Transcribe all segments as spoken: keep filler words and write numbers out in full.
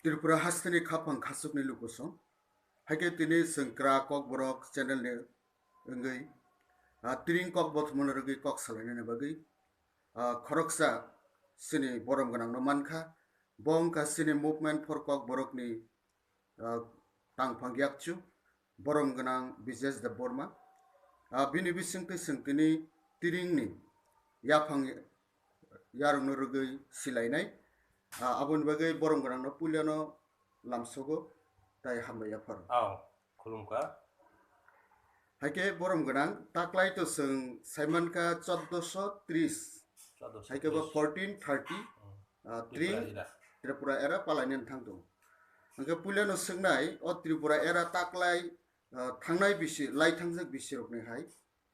Tripura hasteni khapang khasukni lukusong. Haikhe tini chwng Kra Kokborok channel ni wngwi, ah, tiring kok bothomano rwgwi kok salainani bagwi, ah, khoroksa chini borom gwnangno mankha. Bo wngkha chini Movement for Kokborokni, ah, tangphang yakchu, borom gwnang Bijesh Debbarma. Ah, bini bisingtwi chwng tini tiringni yaphang yarwkno rwgwi silainai. Ah, aboni bagwi borom gwnangno puilano lamsogo, tai hambai yapharo. Aw, khulumkha. Haikhe borom gwnang taklai to chwng saimankha choddoso tris. Choddoso tris. Haikhe bo fourteen thirty, hmm, ah, Tripura tring era. Tripura era palainani thangto. Hwnkhe puilano swngnai, o Tripura era taklai, ah, thangnai bisi, lai thangjak bisirokni hai,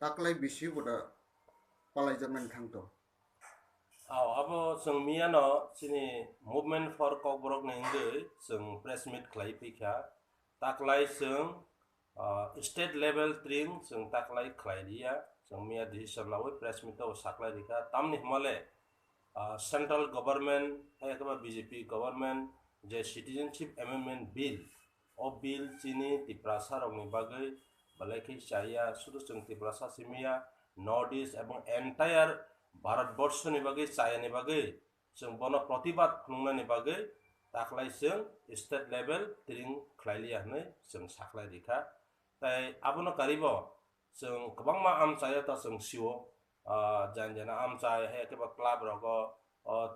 taklai bisi boda palaijaknani thangto. Aw, abo chwng miyano chini Movement for Kokborokni wngwi chwng press meet khlai phikha. Taklai chwng, ah, state level tring chwng taklai khlai liya. Chwng miya decision lawi press meet o saklai rikha. Tamni hwnmale, ah, central government, hai khe ba B J P government je Citizenship Amendment Bill, o bill chini Tiprasa rokni bagwi belai khe chaya, sudu chwng Tiprasa simiya, North East ebong entire Bharat Borshoni bagwi chayani bagwi chwng bono protibad phunuknani bagwi taklai chwng state level tring khlai liya hwnwi chwng saklai rikha. Tai abono karibo chwng kwbangma amchaio ta chwng sio, ah, jan jana amchai, hai khe ba club rogo, o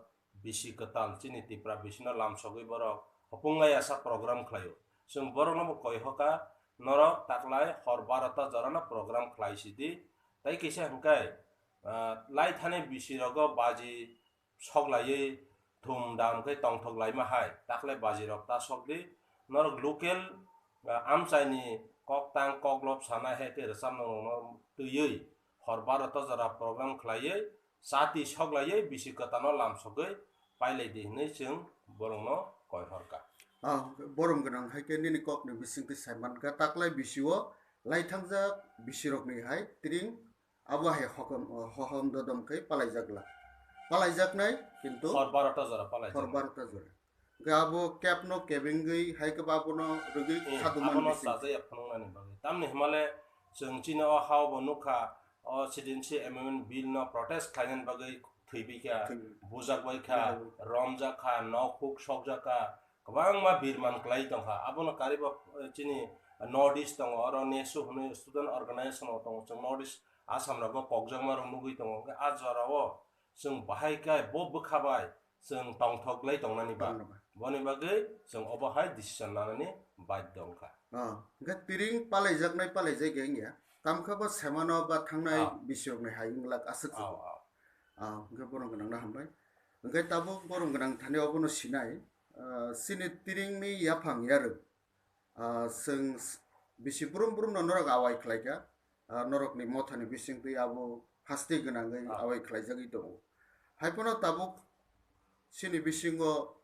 bisi kwtal chini Tipra bisino lamsogwi borok hopung ayasa program khlaio. Chwng borokno bo koi hoka, norok taklai hor barota jorano program khlai sidi. Tai kisa hwnkhe, ah, lai thani bisi rogo baji sok laiwi thum dam khe tongthok laima hai, taklai baji rok ta sok di. Norok local, ah, amchaini kok tang kok lop sana hai khe rwchapnok rokno twiwi hor barota jora program khlaiwi chati sok laiwi bisi kwtalno lamsogwi pailai di hwnwi chwng borokno koi horkha. Ah, borom gwnang hai khe nini kokni bisingtwi sai mankha, taklai bisio lai thangjak bisirokni hai tring abo hai hokom, hohom dodom khe palaijak la. Palaijaknai kintu hor barota jora palaijak. Hor barota jora. Hwnkhe abo kebno kebengwi hai khe ba abono rwgwi hmm, sadumani abono bising. Chajaya phunuknani bagwi. Tamni hwnmale chwng chini o hao bo nukha, o Citizenship Amendment Bill no protest khlainani bagwi thwibikha, thwibikha, bujakbaikha, bujakbaikha, romjakha, nok huk sokjakha, kwbangma birman kwlai tongkha. Abono karibo, eh, chini North East tongo, oro nesu hwnwi student organization rok tongo, chwng North East Assam rogo kokjakma rok nugwi tongo. Hwnkhe a jorao chwng bahai khe bo bwkha bai chwng tongthok lai tongnani ba. Tongnani ba. Boni bagwi chwng obo hai decision lanani badhyo wngkha. Ah, hwnkhe tiring palaijaknai palaijak ya wngya. Tamkhe bo semano ba thangnai ah, bisirokni hai wng lak aswk. Ah, ah. Ah, hwnkhe borom gwnangno hambai. Hwnkhe tabuk borom gwnang thani obono sinai, ah, chini tiringni yaphang yarwk. Ah, chwng s-, bisi brum brum no norok awai khlaikha, ah, norokni mothani bisingtwi abo haste gwnangwi ah, awai khlaijagwi tongo. Haiphano tabuk chini bisingo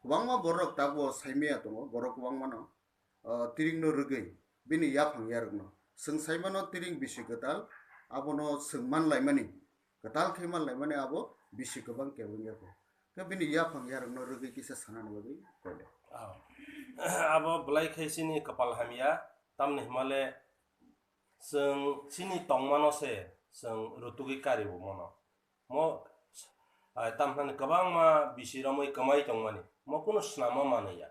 kwbangma borok tabuk saimaya tongo, borok kwbangmano, ah, tiringno rwgwi bini yaphang yarwkno. Chwng saimano tiring bisi kwtal, abono chwng manlaimani. Kwtal khe manlaimani abo bisi kwbang kebeng ya kho. Khe bini yaphang yarwkno rwgwi kisa sanani bagwi koide. Ah. Abo belai khe chini kwpal hamya, tamni hwnmale chwng chini tongmano se chwng rutugwi karibo mono. Mo, ah, tamni kwbangma bisi romwi kwmai tongmani. Mo kunu swnamma manwi ya.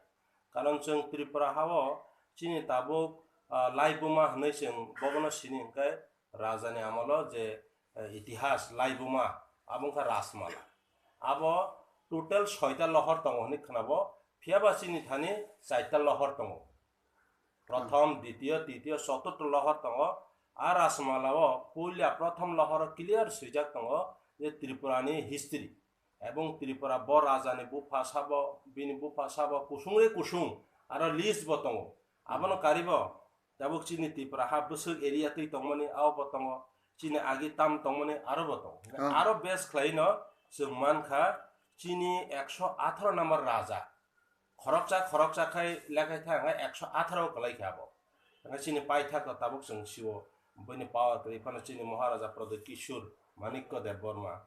Karon chwng Tripura hao chini tabuk, ah, laibuma hwnwi chwng bobono sini hwnkhe rajani amolo je, eh, itihas laibuma abo wngkha Rajmala. Abo total soita lohor tongo hwnwi khwnabo, phiyaba chini thani chaita lohor tongo. Prothom, hmm, ditiyo, titiyo, choturtho lohor tongo. A Rajmala o puila prothom lohor o clear swijak tongo je Tripura ni history. Ebong Tripura bo raja ni bupha sabo, bini bupha sabo kusung re kusung, aro list bo tongo. Abono karibo, tabuk chini Tripura ha bwswk area twi tongmani abo bo tongo, chini agi tam tongmani aro bo tongo. Ah. Aro base khlaino chwng mankha chini ekso atharo number raja. Khoroksa, khoroksa khai lekhai thang hai ekso atharo kwlai kha abo. Hwnkhe chini paithak rok tabuk chwng sio, bini power kwrwi phano chini Maharaja Pradyot Kishore Manikya Debbarma.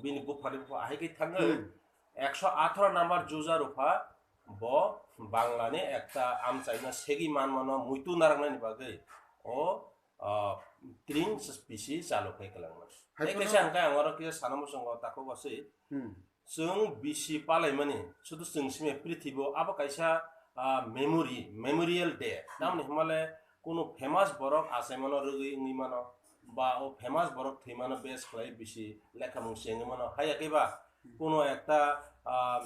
Bini buphani bupha ahai khe thangwi hmm, ekso atharo number juja rupha Bo Bangla ni ekta amchaino segwi manmano muitu narwknani bagwi o, ah, tring bisi chalu khai kwlangma. Hai Tei phano kaisa hwnkhe ang oro kisa sana muchungo takhuk waswi. Hmm. Chwng bisi palaimani, sudu chwng simi prithibo abo kaisa, ah, memory, memorial day. Hmm. Tamoni hwnmale kunu famous borok achaimano rwgwi wngwi mano, ba o famous borok thwimano base khlai bisi lekhamung chengwi mano. Haiya khe ba Hmm. kunu ekta, ah,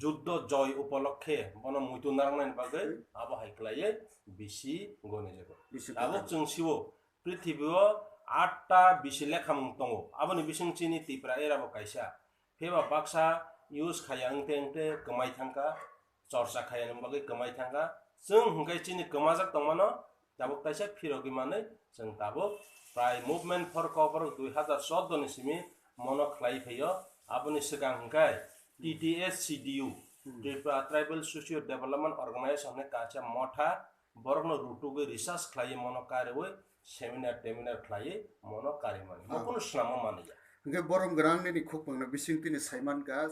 juddo joy upolokkhe bono muitu narwknani bagwi Hmm. abo hai khlaiwi bisi gonijago. Bisi Tabuk kwtal. Chwng siwo prithibi o atta bisi lekhamung tongo. Aboni bising chini Tipra era bo kaisa. Phiya ba baksa use khaiya wngte wngte kwmai thangkha, chorcha khaiya ni bagwi kwmai thangkha. Chwng hwnkhe chini kwmajak tongmano tabuk taisa phirogwi manwi chwng tabuk prai Movement for Kokborok dui hazar chordo ni simi mono khlai phaio. Aboni swkang hwnkhe Hmm. T T S C D U, Hmm. Tripura Tribal Socio Development Organization hwnwi kaisa motha borokno rutugwi research khlaiwi mono kariwi seminar teminar khlaiwi mono karimani. Bo Ah. Kunu swnamma manliya. Hwnkhe borom gwnang nini khukmangno bising tini saimankha,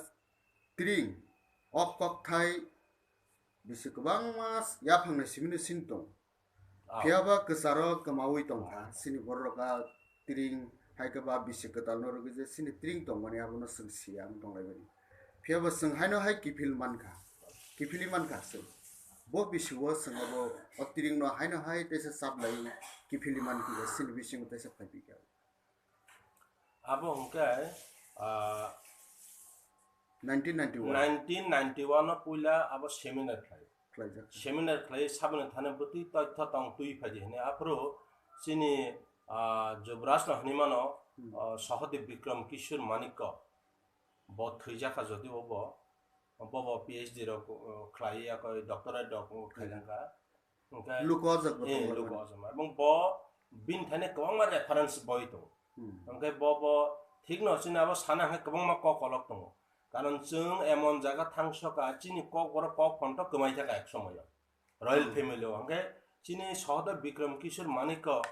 tring, ok kokthai bisi kwbangma yaphangni simino sin tong. Ah. Phiyaba kwcharo kwmawi tongkha, sini borok a tring hai khe ba bisi kwtalno rwgwi je sini tring tongmani abono chwng siya wng tonglaimani. Phiyaba chwng haino hai kiphil mankha, kiphilwi mankha chwng. Bo bisi o chwng abo o tringno haino hai teisa chaplai kiphilwi mankha, sini bisingo teisa phaiphikha. Abo hwnkhe, ah, nineteen ninety-one. Nineteen ninety-one o puila abo seminar khlai. Khlaijak. Seminar khlai saboni thani bwtwi toitho tong twi phaidi hwnwi aphuru chini, ah, Jubraj no hwnwi mano, Hmm. Ah, Sahadev Bikram Kishore Manikya. Bo thwijakha jodi bo, bo, bo, bo P H D rok, uh, khlai ya koi doctorate rok, uh, Hmm. Khaijak kha. Hwnkhe, Luko ojak bo eh, tongla luko mani. Ojak ma. Ebong bo bini thani kwbangma reference boi tongo. Hmm. Hwnkhe bo, bo thikno chini abo sana hwnkhe kwbangma kok kolok tongo. Karon chwng emon jaga thangsoka chini kok borok kok phonto kwmai thaka ek somoyo. Royal Hmm. Family o. Hwnkhe chini Sahadev Bikram Kishore Manikya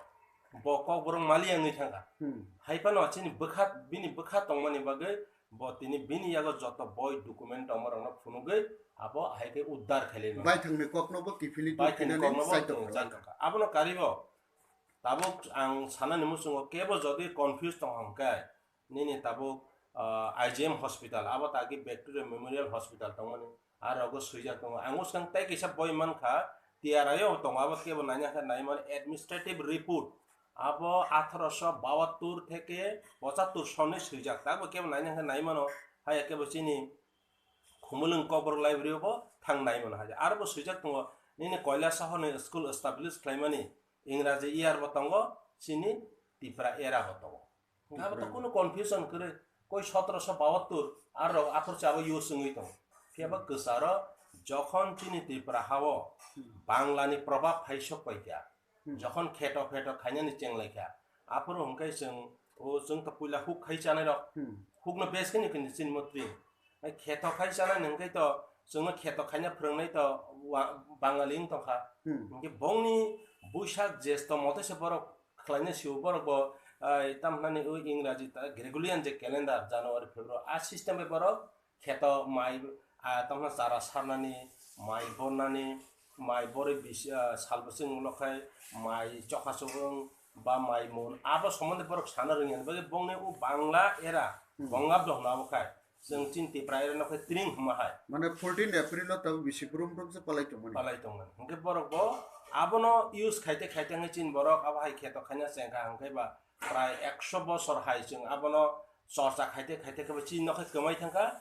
bo kok borok mali wngwi thangkha. Hmm. Hai phano chini bwkha, bini bwkha tongmani bagwi bo tini bini yago joto boi document tongma rokno phunugwi abo hai khe uddar khailai mano. Baithangni kokno bo kiphilwi Baithangni tongkhinani kokno bo chaitok tong khaio. Chaitok kha. Abono karibo tabuk ang sanani muchungo kebo jodi confuse tong hwnkhe nini tabuk, ah, I G M hospital, abo tagi Victoria Memorial Hospital tongmani, ah, rogo swijak tongo. Ang bwskang tei kisa boi mankha, T R I o tongo, abo kebo naina khe naimani administrative report. Abo atharoso baattur theke pochattur sonni swijak, tabo kebo naina khe naimano, haya kebo chini Khumulwng Kokborok library o bo thang naimano, haya. Aro bo swijak tongo, nini Koilasahar ni school establish khlaimani, Ingraji year bo tongo, chini Tipra era bo tongo. Abo to Tipra. Kunu confusion kwrwi, koi sotoroso baattur, aro athor chabo use wngwi tongo. Phiya ba Hmm. kwcharo jokhon chini Tripura hao Hmm. Bangla ni probab hai sok pai kha, Hmm. jokhon kheto pheto khainani chenglai kha, aphuru hwnkhe chwng, o chwng to puila huk khai chanai rok, Hmm. hukno bes khe ni kini chini motri. Hai kheto khai chanai hwnkhe to chwngno kheto khaina phwrwngnai to wa-, Bangali wng tongkha. Hmm. Hwnkhe bongni Buisak Jesto mote se borok khlaina sio borok bo, ai, tamhnani o Ingraji ta Gregorian je calendar January, February a system bai borok kheto mai, ah, tamna chara sarnani, mai bornani, mai borwi bisi, ah, sal bwswk ulo khai mai chokha chukung ba mai mun abo somonde borok sana rwngya bagwi bongni o Bangla era Hmm. Bongabdo hwnna abo khai. Chwng chini Tipra era no khe tring hwnma hai. Mane fourteen April o tabuk bisi brum brum se palai tongmani. Palai tongmani. Hwnkhe borok bo abono use khaite khaite hwnkhe chini borok abo hai kheto khaina chengkha hwnkhe ba prai ekso bosor hai chwng abono chorcha khaite khaite khe bo chini nokhe kwmai thangkha.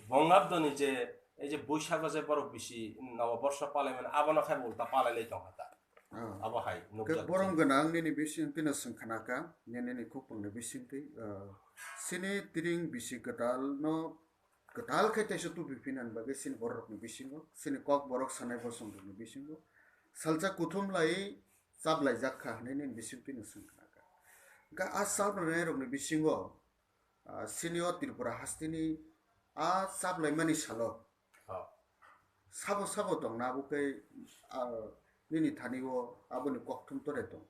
Bongabdoni je, ei je Buisago je borok bisi Noboborsho palaimani, abono khe bo ulta palai lai tongkha ta. Ah. Abo hai nukjak Borom chini. Gwnang nini bising tino swng khna kha, nini, nini khukpungni bisingtwi, ah, chini tring bisi kwtalno kwtal khe teisa tubi phinani bagwi chini bororokni bisingo, chini kok borok sanai bosongrokni bisingo salsa kuthum lai chaplaijak kha hwnwi nini bisingtwino swng khna kha. Hwnkhe a chaplainairokni bisingo, ah, chini o Tripura hasteni a chaplaimani salo Oh. sabo sabo tongna abo khe, ah, nini thani o aboni kokthum tore tong.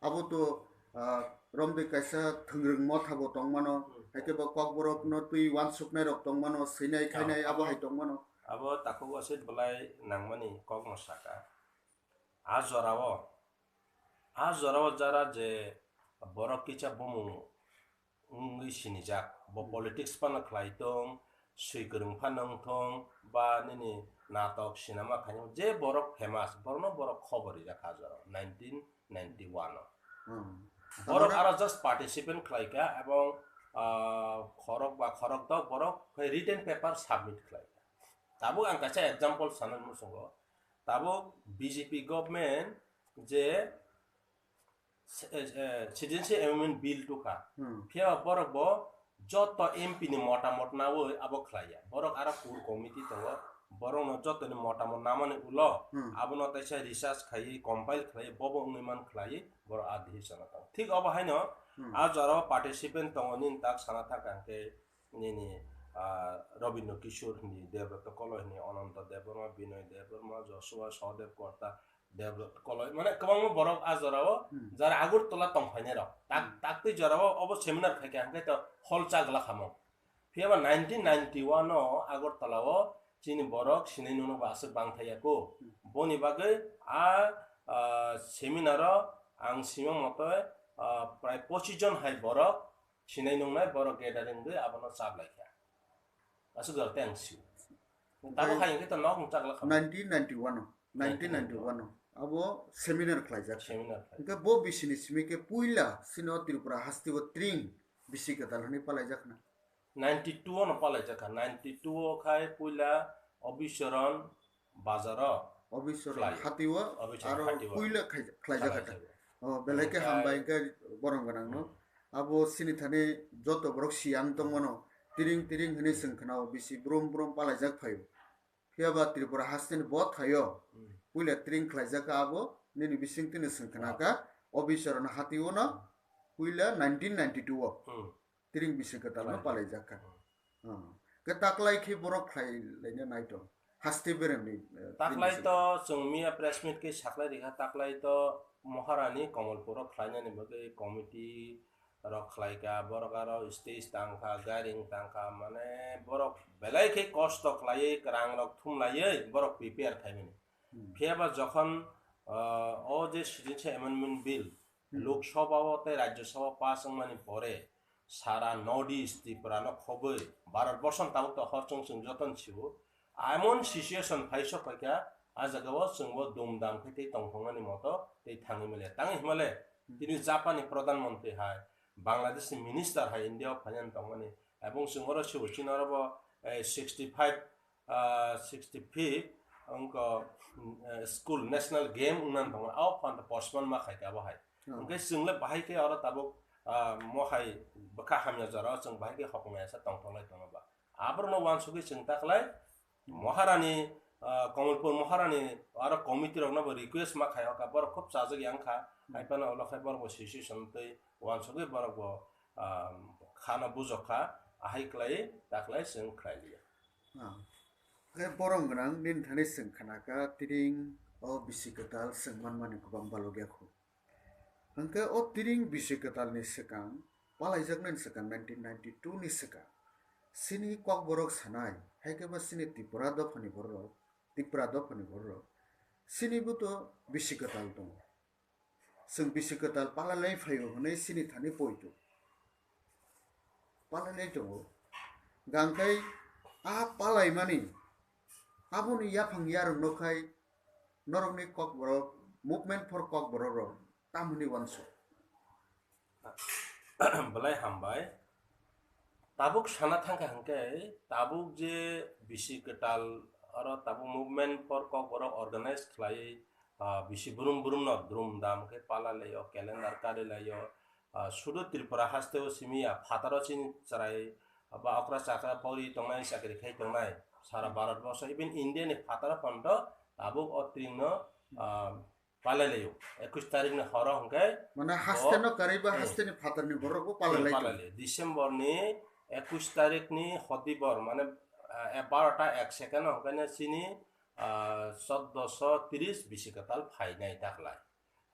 Abo to, ah, romtwi kaisa thwngrwng motha bo tong mano, Hmm. hai khe bo kokborokno twi uansuknai rok tong mano, swinai Oh, khainai abo oh. Hai tong mano. Abo takhuk wasit belai nangmani kokno saka. A jorao, a jorao jara je borok kisa bumung wngwi sinijak, bo Hmm. politics phano khlai tong, swi kwrwng phano wng thong, ba nini natok, sinema khainai je borok famous, borokno borok khobor rijak a jorao nineteen ninety-one o. Hmm. Borok Tamara aro just participant khlaika ebong, ah, khorok ba khorok dok borok khai written paper submit khlaika. Tabuk ang kaisa example sanani muchungo. Tabuk B J P government je se-, eh, Citizenship Amendment Bill tukha. Hmm. Phiya borok bo joto M P ni motamot nawi abo khlaiya. Borok aro core committee tongo. Borokno jotoni motamot namani ulo Hmm. abono teisa research khaiwi, compile khlaiwi, bobo wngwi man khlaiwi borok a decision o tongo. Thik obo haino Hmm. a jorao participant tongo nini tak sana thangkha hwnkhe nini, ah, Robindra Kishore hwnwi Debrata Koloi hwnwi Ananta Debbarma, Binoy Debbarma, Joshua Sahadev Korta, Debrata Koloi, mane kwbangma borok a jorao Hmm. jara Agartala tongphainai rok. Tak, Hmm. taktwi jorao obo seminar khaikha hwnkhe to hol chagla khamung. Phiyaba nineteen ninety-one o Agartala o chini borok sinai nungno bo aswk bangthai ya kho. Hmm. Boni bagwi a, ah, seminar o ang sima motoi, ah, prai pochis jon hai borok sinai nungnai borok gathering wngwi abono chaplaikha. Aswk jora tei ang sio. Tabuk Omo hai hwnkhe to nok nwng chakla kha. Nineteen ninety-one o, nineteen ninety-one o abo seminar khlaijak. Seminar khlai. Hwnkhe bo bisini simi khe puila sino Tripura haste o tring bisi kwtal hwnwi palaijak na. Ninety-two o no palaijak kha. Ninety-two o khai puila Obicharan bazaro Obicharan khlai. Hati o Obicharan aro hati o puila khai-, khlaijak kha ta. Khlaijak. O, belai khe hambai khe borom gwnang no. Hmm. Abo sini thani joto borok siyang tongmano, tiring tiring hwnwi Hmm. chwng khna o, bisi brum brum palaijak phaio. Phiya ba Tripura hasteni bo thaio. Hmm. Puila tiring khlaijak kha abo, nini bising tini chwng khna kha, Obicharan hati o no, Hmm. puila nineteen ninety-two o. Hmm. Tiring bisi kwtal no palaijak kha. Hmm. Hmm. Khe taklai khe borok khlai laina nai to. Haste beremni, eh, Taklai tiring to chwng miya press meet khe saklai rikha, taklai to Maharani Kamalpur o khlainani bagwi committee rok khlaikha, borok aro stage tangkha, gairing tangkha, mane borok belai khe kosto khlaiwi, kwrang rok thumlaiwi borok prepare khaimani. Hmm. Phiya ba jokhon, ah, o je Citizenship Amendment Bill, Hmm. Lok Sabha o tei Rajya Sabha pass wngmani pore sara North East Tripura no khobwi Bharat borson tabuk to hor chwng chwng joto ni sio. Emon situation phai sok phaikha, a jaga o chwng bo dum dam khe tei tongthoknani moto tei thangwi male. Tangwi himale, Hmm. tini Japan ni Pradhan Mantri hai, Bangladesh ni Minister hai India o phainani tongmani. Ebong chwng oro sio chini oro bo, eh, sixty five ah, sixty fifth wngkha, mm, eh, school national game wngna tongo, o phan postpone ma khaikha abo hai. Hmm. Hwnkhe chwng le bahai khe oro tabuk, ah, mo hai bwkha hamya jora o chwng bahai khe hoknai sa tongthok lai tongo ba. Aborok no uansugwi chwng ta khlai Hmm. Maharani, ah, Kamalpur Maharani aro committee rok no bo request ma khai, hokha borok khub chajak yang kha, Hmm. hai phano ulo khai borok bo situation twi uansugwi borok bo, ah, khana bujok kha, ahai khlai ta khlai chwng khlai liya. Ah. Khe borom gwnang nini thani chwng khna kha, tiring o bisi kwtal chwng manmani kwbang balok ya kho. Hwnkhe o tiring bisi kwtalni swkang, palaijaknani swkang nineteen ninety-two ni swkang, chini kokborok sanai, hai khe bo chini Tripura dophani borok, Tripura dophani borok, chini bo to bisi kwtal tongo. Chwng bisi kwtal palalai phaio hwnwi chini thani poito. Palalai tongo. Gangkai a palaimani aboni yaphang yarwng no khai norokni kokborok, movement for kokborok rok tamoni uansuk. Belai hambai. Tabuk sana thangkha hwnkhe, tabuk je bisi kwtal oro tabuk movement for kokborok organize khlai, ah, bisi brum brum no drum dam khe pala laio, calendar kari laio, ah, sudu Tripura haste o simi ya phataro chini chwrai ba okra chakra pori tongnai, chakri khai tongnai, sara Bharat borso, even India ni phataro phondo tabuk o tring no, ah, palai laio. Ekwis tarik ni horo hwnkhe mane bo haste no karwi ba hmm. Haste ni phatar ni borok bo palai hmm, lai palai tongo. Lai. December ni ekwis tarik ni hodibor mane, ah, barota ek second o hwnkhe chini, ah, choddoso tris bisi kwtal phainai ta khlai.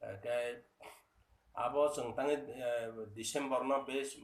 Hwnkhe abo chwng tangwi, eh, December no base